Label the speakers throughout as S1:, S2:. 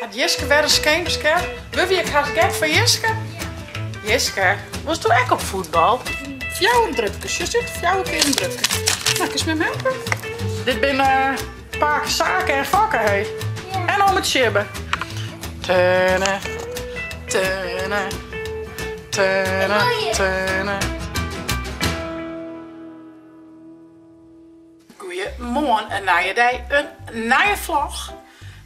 S1: Hat Jiske wer in skeemskerm? Wurd ik hast gek fan Jiske? Jiske, wolst do ek op fuotbal? Fjouwer drupkes, sjochst dit? Fjouwer kear in drupke. Nou, kinst my helpe? Dit binne pake Sake en Fokke, hé. En ome Tjibbe. Tene, tene, tene, tene. Goeiemoarn, in nije dei, in nije vlog.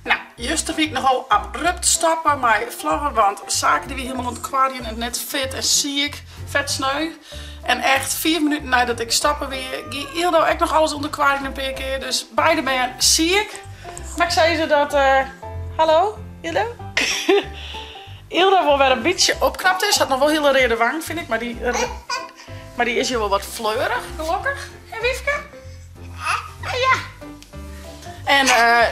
S1: Nou, juster wie ik nochal abrupt stoppe mei vloggen, want Sake die wie hielendal oan it koarjen en net fit en siik, fet sneu. En echt 5 minuten neidat ik stoppe wie, gie Ildo ek noch alles ûnder koarjen in pear kear. Dus beide bern siik. Mar ik sei se dat, hallo Ildo? Ildo wol wer in bytsje opknapt is, hat noch wol hiele reade wangen fyn ik, mar dy is hjir wol wat fleurich, gelokkich. Hé Wiefke? Ja. En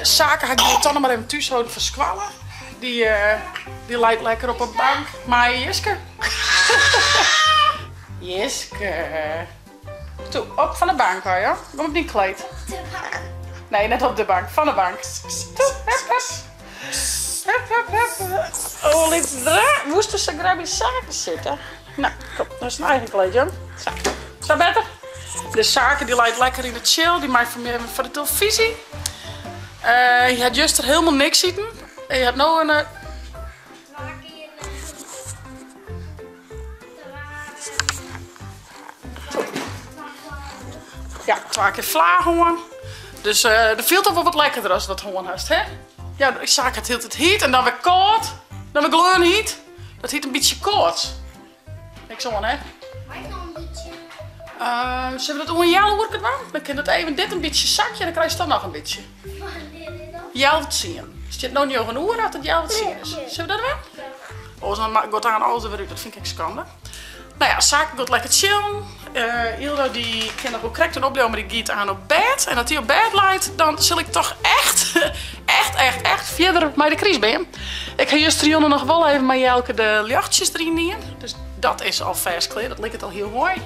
S1: Sake ha ik hjoed toch noch mar even thús holden foar skoalle. Dy, dy leit lekker op 'e bank mei Jiske. Jiske. Toe, op fan de bank ôf, ja. Kom op dyn kleed. Nee, net op de bank, fan de bank. Toe, hup, hup. Hup, hup, hup. Oh, lyts dra. Woest sa graach by Sake sitte? Nou, kom, dat is in eigen kleed, jong. Sa. Sa better? De Sake dy leit lekker yn de chill. Dy mei fan my even foar de televyzje. Hy hat juster hielendal niks iten. Hy hat no in. Ja, twa kear fla hân. Dus dat fielt al wol wat lekkerder as dat hân hast, hè? Ja, Sake hat hieltyd hyt en dan wer kâld. Dan wer gleon hyt. Dat hyt in bytsje koarts. Niks oan, hè?
S2: Mei ik noch in bytsje?
S1: Sille we dat oer in healoerke dwaan? Dan kin dat even dit in bytsje sakje en dan krijst dan noch in bytsje. Healwei tsien. Stiet no njoggen oere at it healwei tsien is. Sille we dat dwaan? Oars dan giet aan alles der wer út, dat fyn ik ek skande. Nou ja, Sake giet lekker chillen. Ildo dy kin noch wol krekt in opbliuwe, mar dy giet aan op bêd. En as dy op bêd leit, dan sil ik toch echt, echt, echt, echt fierder mei de krystbeam. Ik ha justerjûn noch wol even mei Jelke de ljochtsjes deryn dien. Dus dat is alfêst klear, dat liket al hiel moai.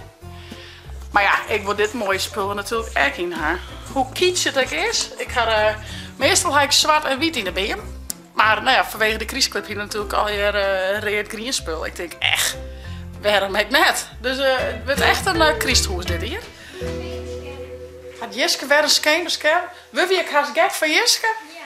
S1: Mar ja, ik wol dit moaie spul der natuerlik ek yn ha. Hoe kitsch it ek is, ik ha, meastal ha ik swart en wyt yn de beam. Mar nou ja, fanwege de krystclub hie ik natuerlik allegear read-grien spul. Ik tink, echt, wêrom ek net? Dus it wurdt echt in krysthûs dit jier. Hat Jiske wer in skemerskerm? Wurd ik hast gek fan Jiske?
S2: Ja.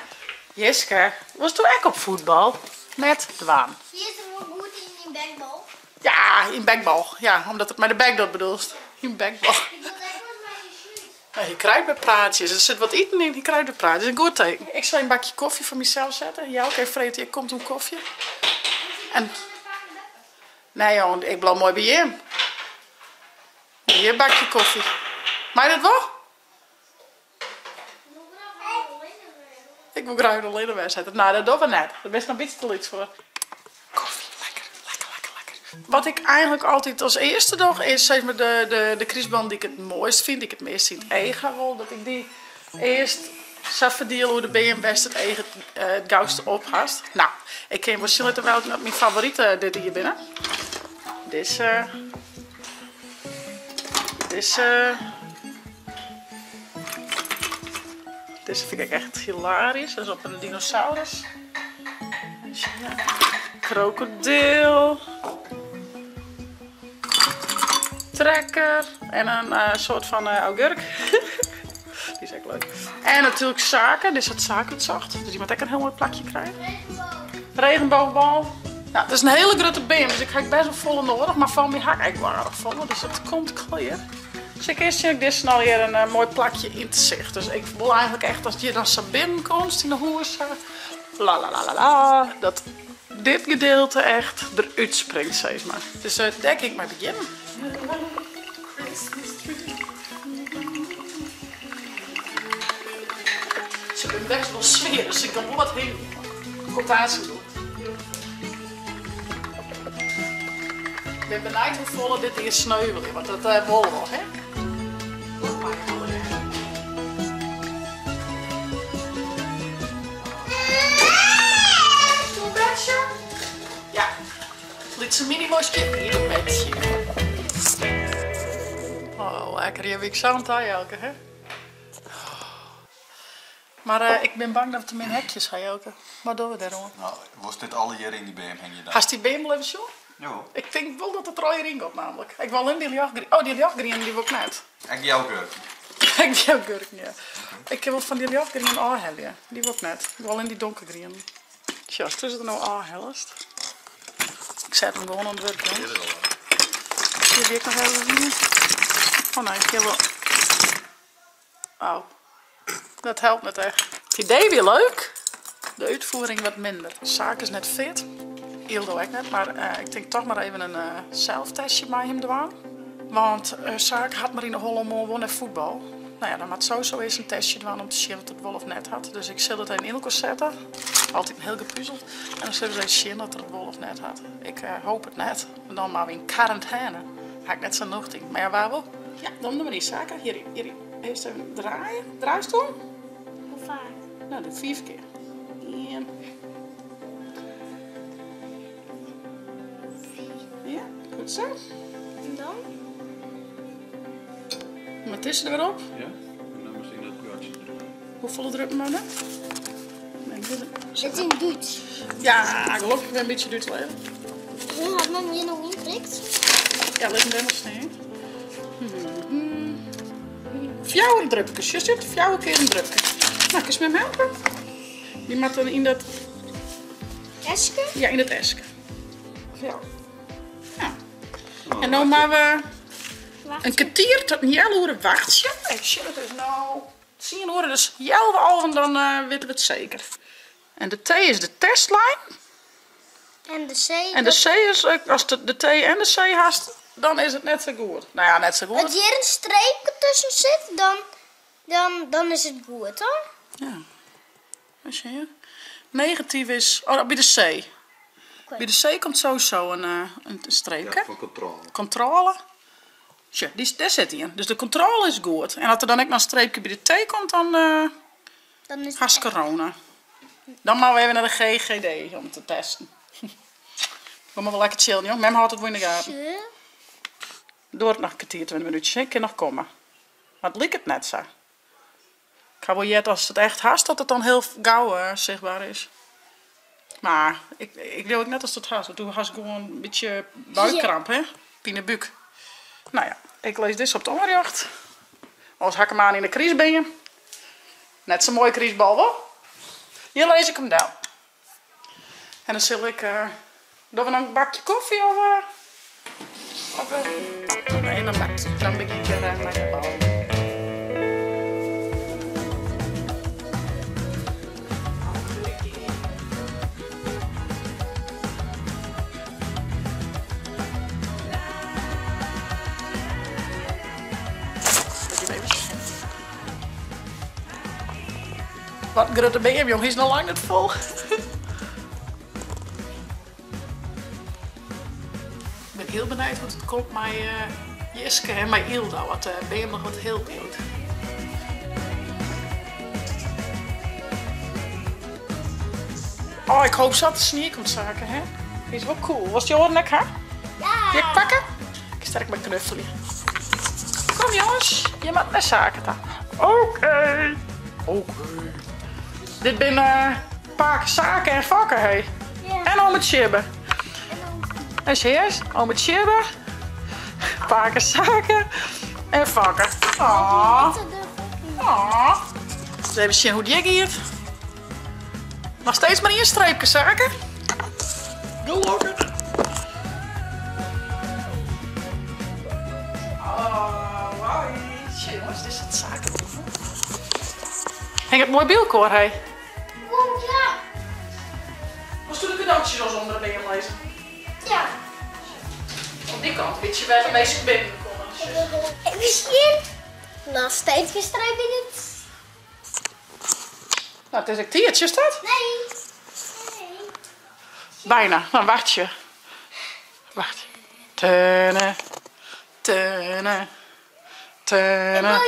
S1: Jiske, wolst do ek op fuotbal? Net dwaan.
S2: Zie je er wol goed yn yn bekbal?
S1: Ja, yn bekbal. Ja, omdat it mei de bek docht bedoelst. Yn bekbal.
S2: Ik wil ek wat mei de shoot.
S1: Nou, hy krijt wer praatsjes. Der sit wat iten yn, hy krijt wer praatsjes. Is in goed teken. Ik sil in bakje kofje foar mysels sette. Jelke freget hjir, komt oer kofje? En Nee joh, ik bliuw moai by jim. Hjir bakje kofje. Mei dat wol? Ik wol graach allinne wer sette. No, dat dogge we net. Dêr bist noch in bytsje te lyts foar. Kofje, lekker, lekker, lekker, lekker. Wat ik eigenlik altyd as earste doch is sis mar de krystbân dy't ik it moaist fyn, dy't ik it meast yn it each ha wol, dat ik dy earst sa ferdiel oer de beam wêr'tst it each it gauste op hast. No, ik kin wol sjen litte welke myn favoriten dit jier binne. Dizze, dizze, dizze fyn ik echt hilarysk, dat is op in dinosaurus. Krokodil. Trekker. En in soart fan augurk. Dy is ek leuk. En natuerlik Sake. Dizze hat Sake útsocht. Dus dy moat ek in hiel moai plakje krije. Regenboogbal. Nou, it is in hiele grutte beam, dus ik ha ek bêst wol folle noadich. Mar foar my ha ik ek wol aardich folle, dus it komt klear. Sil ik earst sjen oft ik dizze allegear in moai plakje yn 't sicht. Dus ik wol eigenlik echt ast hjir dan sa binnenkomst yn de hûs, sa la-la-la-la-la, dat dit gedeelte echt derút springt, sis mar. Dus dêr kin ik mei begjinnen. Se binne bêst wol swier, dus ik doch wol wat hingjen. Komt aansens goed. Ik bin benijd hoefolle dit jier sneuvelje, want dat wol wol, hè? Doe betsje. Ja, lytse mini-moskje yn it betsje. Oh, lekker. Hjir wie ik sa oan ta, Jelke, hè? Mar ik bin bang dat we te min hekjes ha, Jelke. Wat dogge we dêroan?
S3: No, wolst dit allegear yn dy beam hingje dan?
S1: Hast dy beam wol even sjoen?
S3: Jawol.
S1: Ik tink wol dat it der allegear yn giet namelijk. Ik wol allinne dy ljochtgriene. Oh, dy ljochtgriene dy wol ik net.
S3: Ek dy augurken?
S1: Ek dy augurken, ja. Ik kin wol fan dy ljochtgriene ôfhelje. Dy wol ik net. Ik wol allinne dy donkergriene. Sjoch, ast dizze der no ôfhellest. Ik set him gewoan oan it wurk, jonges. Hjir wie ek noch even ien. Oh nee, ik kin wol. Oh, dat helpt net echt. It idee wie leuk, de útfiering wat minder. Saak is net fit, Ildo ek net, mar ik tink toch mar even in selftestje mei him dwaan. Want Saak hat mar yn de holle moarn wol nei fuotbal. No ja, dan moat sowieso earst in testje dwaan om te sjen oft it wol of net hat. Dus ik sil dat even yn elkoar sette. Altyd in hiel gepuzel. En dan sille we ris even sjen oft er it wol of net hat. Ik hoop it net, want dan moatte we yn karantêne. Ha ik net sa'n nocht yn. Mar ja, wa wol? Ja, dan doen we dy Saka. Hjir, hjir. Earst even draaie. Draaist om?
S2: Hoe faak?
S1: No, doe 5 kear. Ien. Ja, goed zo.
S2: En dan?
S1: Moat dizze der wer op?
S3: Ja, en dan moatst yn dat gatsje drukke.
S1: Hoefolle druppen mei dat?
S2: It is yn Dútsk.
S1: Ja, gelokkich wer in bytsje Dútsk leren.
S2: Hoe hat mem hjir no ynprikt?
S1: Ja, lit him dêr mar stean. Fjouwer drupkes, sjochst dit? Fjouwer kear in drupke. No, kinst mem helpe? Dy moat dan yn dat...
S2: Eske?
S1: Ja, yn dat eske. Ja. Ja. En no moatte we in kertier tot in healoere wachtsje. Even sjen, it is no tsien oere, dus healwei alven dan witte we it seker. En de T is de testlijn.
S2: En de C?
S1: En de C is, ast de T en de C hast, dan is it net sa goed. No ja, net sa goed.
S2: As hjir in streepke tusken sit, dan, dan, dan is it goed, hoor.
S1: Ja. Even sjen. Negatyf is, oh, by de C. By de C komt sowieso in, in streepke.
S3: Ja, foar kontrôle.
S1: Kontrôle. Sjoch, dy, dêr sit ien. Dus de kontrôle is goed. En as der dan ek noch in streepke by de T komt, dan
S2: Dan is
S1: hast corona. Dan moatte we even nei de GGD om te testen. We moatte wol lekker chillen, jong. Mem hâldt it wol yn de gaten. Duorret noch in kertier, 20 minútsjes, hè. Kin noch komme. Mar it liket net sa. Ik ha wol heard ast it echt hast, dat it dan hiel gau sichtber is. Mar ik, ik leau ek net ast it hast, want do hast gewoan in bytsje buikkramp, hè? Pinebúk. No ja, ik lis dizze op it oanrjocht. Oars ha ik him aan yn de krystbeam. Net sa'n moaie krystbal, wol? Hjir lis ik him del. En dan sil ik, dogge we noch in bakje kofje of, of nee, dan bakje. Dan begjin ik mei de bal. Wat in grutte beam, jong. Hy is noch lang net fol. Ik bin hiel benijd hoe't it komt mei Jiske en mei Ylda, oft de beam noch wat hiel bliuwt. Oh, ik hoop sa dat de snie komt, Sake, hè? Hy is wol cool. Wolst dy oaren ek ha?
S2: Ja!
S1: Dy ek pakke? Ik sterk mei knuffelje. Kom jonges, je moatte nei Sake ta. Oké. Oké. Dit binne pake Sake en Fokke, hé.
S2: Ja.
S1: En ome Tjibbe. En serieus, ome Tjibbe, pake Sake en Fokke. Aww. Aww. Dus even sjen hoe't hjir giet. Noch steeds mar ien streepke, Sake. Gelokkich. Oh, wauw. Tsje, jongens, dit is it Sake. Hinget moai by elkoar, hé.
S2: Oeh, ja.
S1: Wolst do de cadeautjes as ûnder de beam lizze?
S2: Ja.
S1: Oan dy kant, bytsje wêr't de minsken binnen komme.
S2: Even sjen. Noch steeds gjin streep yn it.
S1: No, it is ek tiid, sjochst dat?
S2: Nee. Nee.
S1: Bijna. Dan wachtsje. Wacht. Tene, tene, tene,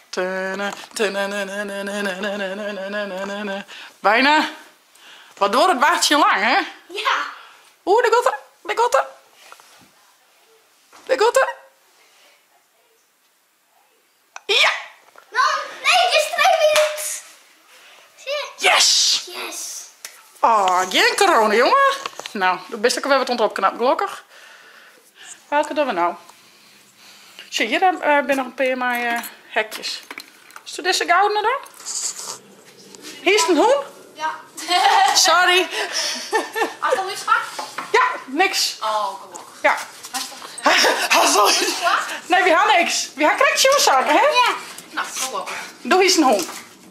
S1: tene, tene, tene, tene, Bijna. Wat duorret it wachtsjen lang, hè?
S2: Ja.
S1: Oeh, dêr giet er. Dêr giet er. Dêr giet er. Ja!
S2: No, nee, gjin streepke. Yes.
S1: Oh, gjin corona, jonge. Nou, do bist ek alwer wat oan it opknappen, gelokkich. Welke dogge we nou? Sjoch, hjir binne noch in pear mei hekjes. Is dizze goudene dan? Hiest in hûn?
S4: Ja.
S1: Sorry.
S4: Hast al útslach?
S1: Ja, niks.
S4: Oh, gelokkich.
S1: Ja. Hast al útslach? Nee, wy ha niks. Wy ha krekt sjoen saken, hè?
S2: Ja.
S4: Nou, gelokkich.
S1: Do hiest in hûn.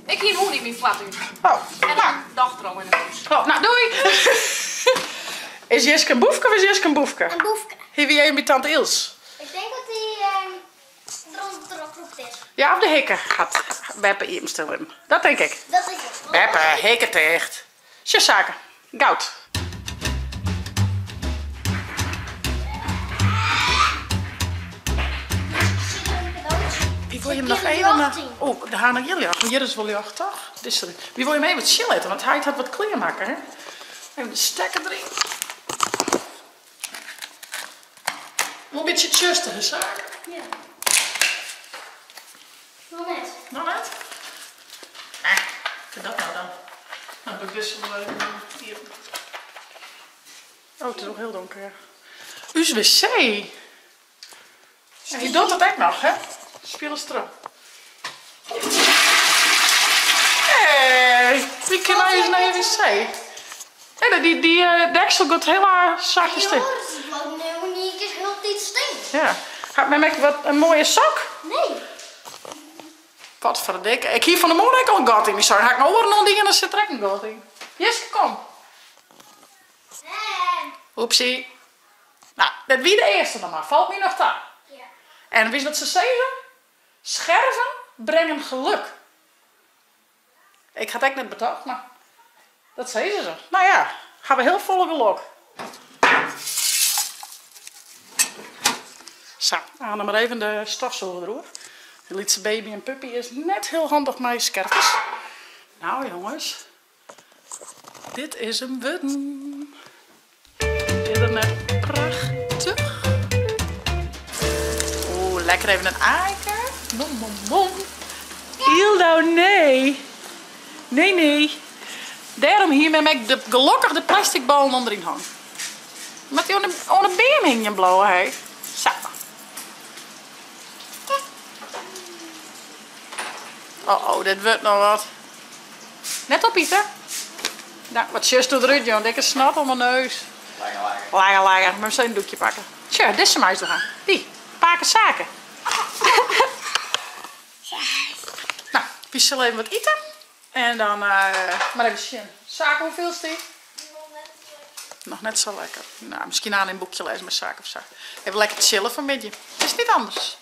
S4: Ik hie in hûn yn myn foartún.
S1: Oh,
S4: En
S1: nou.
S4: in dochter al yn it hûs.
S1: Oh, nou, doei. Is Jiske in boefke of is Jiske in boefke?
S2: In boefke.
S1: Hy wie even by tante Ils.
S2: Ik denk dat hy derûnder krûpt is.
S1: Ja, of de hikke hat beppe iepensteld litten. Dat denk ik.
S2: Dat is het.
S1: Beppe, hikke ticht. Sjoch saken. Goud. Wie wol jim noch even... Oh, de ha noch hjir ljocht. Hjir is wol ljocht, toch? Dizze. Wie wol jim even wat sjen litte, want heit hat wat klearmakke, hè? Even de stekker deryn. Wol in bytsje tsjuster, hè, Saak?
S2: Ja. Noch net.
S1: Noch net? Eh, kin dat nou dan? Nou, doe ik dizze wol even iepen. Oh, it is wol hiel donker, ja. Us wc. En hy docht dat ek noch, hè? Spiel ris troch. Hey, wie kin nou ús nije wc? Hey, dy, dy deksel giet hiel zachtjes ticht. Ja. Hat mem ek wat in moaie sok?
S2: Nee.
S1: Potverdikke. Ik hie fan 'e moarn ek al in gat yn myn sok. Ha ik no oaren oan dien, dan sit der ek in gat yn. Jiske, kom. Oepsie. Nou, dat wie de earste noch mar. Falt my noch ta.
S2: Ja.
S1: En witst wat se sizze? Scherven brengen geluk. Ik ha it ek net betocht, mar dat sizze se. Nou ja, ha we hiel folle gelok. Sa, dan mar even de stofsûger deroer. De lytse baby en puppy is net hiel handich mei skerfkes. Nou jonges, dit is 'm wurden. Is dat net prachtich? Oeh, lekker even in aaike. Bom, bom, bom. Ildo, nee. Nee, nee. Dêrom hie mem ek de, gelokkich de plastic ballen ûnderyn hong. Moat dy oan de, oan de beam hingjen bliuwe, hé. Sa. Oh, oh, dit wurdt noch wat. Net opite. Nou, wat sjochst do derút, joh? Dikke snot om 'e neus.
S3: Lekker, lekker.
S1: Lekker, lekker. Moat even in doekje pakke. Tsja, dizze meist doch ha. Dy, pake Sake. Nou, wy sille even wat ite. En dan mar even sjen. Sake, hoe fielst dy? Noch net sa lekker. Nou, miskien aan in boekje lêze mei Sake of sa. Even lekker chillen fanmiddei. It is niet anders.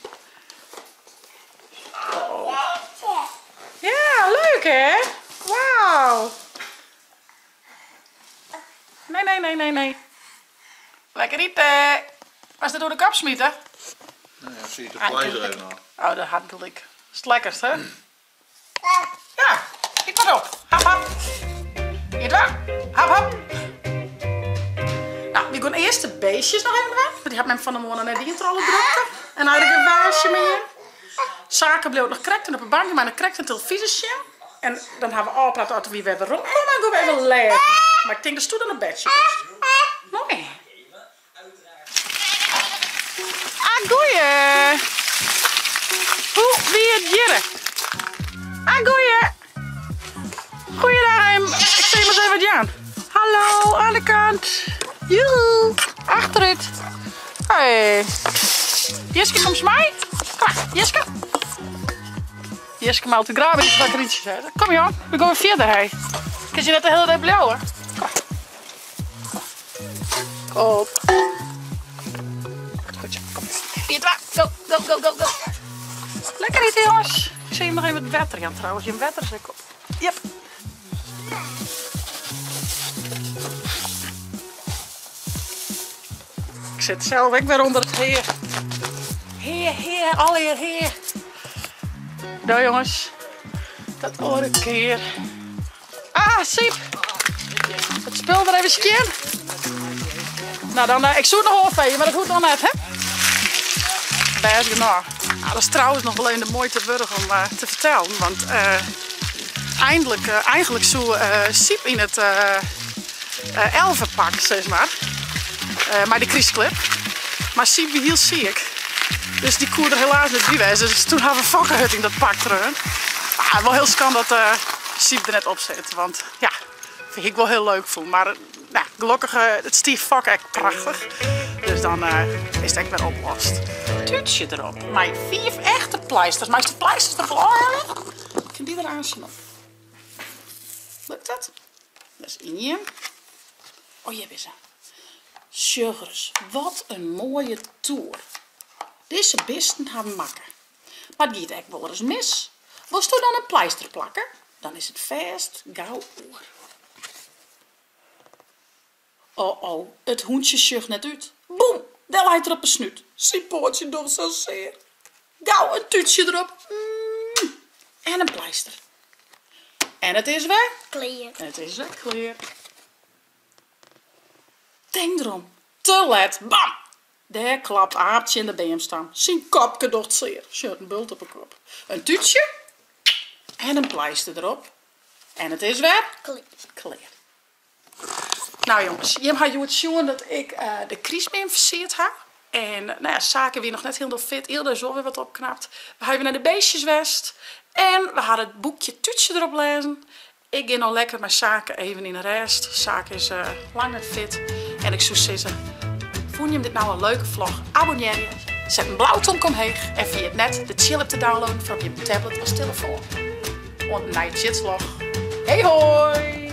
S1: Ja, leuk hè? Wauw. Nee, nee, nee, nee, nee. Lekker ite. Was dat door de kop smieten?
S3: Nee, ja, zie je de vlees er even aan.
S1: Oh, dat had gelijk. Dat is het lekkerst, hè? Ja, eet maar op. Hap, hap. Eet waar. Hap, hap. Nou, we gaan eerst de beestjes nog even weg. Want die had men van de morgen net die trolle drukte. En eigenlijk een baasje meer. Sake bleef nog krekt en op een bankje, maar dan krekt een televisie zien. En dan hebben we al praat dat wie weer rondkomen en gaan we even lezen. Maar ik denk dat stoet aan het bedje. Mooi. Ah, goeie. Hoe wie het jirre? Ah, goeie. Goeiedag, ik zie maar eens even wat Jan. Hallo, aan de kant. Joehoe. Achteruit. Hey. Jiske, kom eens mee. Kom maar, Jiske. Jiske maalt de graven iets wakker ietsjes uit. Kom joh, we gaan verder. Hey. Kun je net de hele tijd blijven? Kom. Kom. Goed zo, kom. 4, 2, go, go, go, go, go. Lekker eten jongens. Ik zie hem nog even het water aan trouwens. Je water is op. Yep. Ik zit zelf ook weer onder het heer. Heer, heer, alweer heer. Nou jongens, dat oren keer. Ah, Siep. Het spul weer even skin. Nou dan, ik zoek nog wel maar dat hoeft nog net, hè? Best genoeg. Nou, dat is trouwens nog wel even de moeite waard om te vertellen, want Eindelijk, eigenlijk soe Syb yn it elfepak, sis mar. Mei de krystklip. Mar Syb wie hiel siik. Dus dy koe der helaas net by wêze. Dus toen ha we Fokke hurd yn dat pak treaun. Mar wol hiel skande dat Syb der net op sit. Want ja, hie ik wol hiel leuk fûn. Mar nou, gelokkich it stie Fokke ek prachtich. Dus dan is it ek wer oplost. Tútsje derop mei 5 echte pleisters. Meist de pleisters der wol ôfhelje? Kin dy der aansjen op? Lukt dat? Dat is ien. Oh, hjir binne se. Sjoch ris, wat in moaie toer. Dizze bisten hawwe makke. Mar it giet ek wolris mis. Wolsto dan in pleister plakke? Dan is it fêst gau oer. Oh oh, it hûntsje sjocht net út. Boem, dêr leit er op 'e snút. Syn poatsje docht sa sear. Gau in tútsje derop. En in pleister. En it is wer?
S2: Klear.
S1: It is wer klear. Tink derom, te let. Bam! Dêr klapt Aap tsjin de beamstam. Syn kopke docht sear. Sjoch, in bult op 'e kop. In tútsje en in pleister derop. En it is wer?
S2: Klear.
S1: Klear. Nou jonges, jim ha hjoed sjoen dat ik de krystbeam fersierd ha. En nou ja, Sake wie noch net hielendal fit. Ylda is wol wer wat opknapt. We ha even nei de beestjes west. En we ha it boekje Tútsje derop lêzen. Ik gean no lekker mei Sake even yn 'e rêst. Sake is lang net fit. En ik soe sizze, fûn jim dit nou in leuke vlog? Abonnearje, set in blau tomke omheech en ferjit net de Tsjil-app te downloaden foar op jim tablet as telefoan. Oant in nije Tsjitslog. Hei hoi!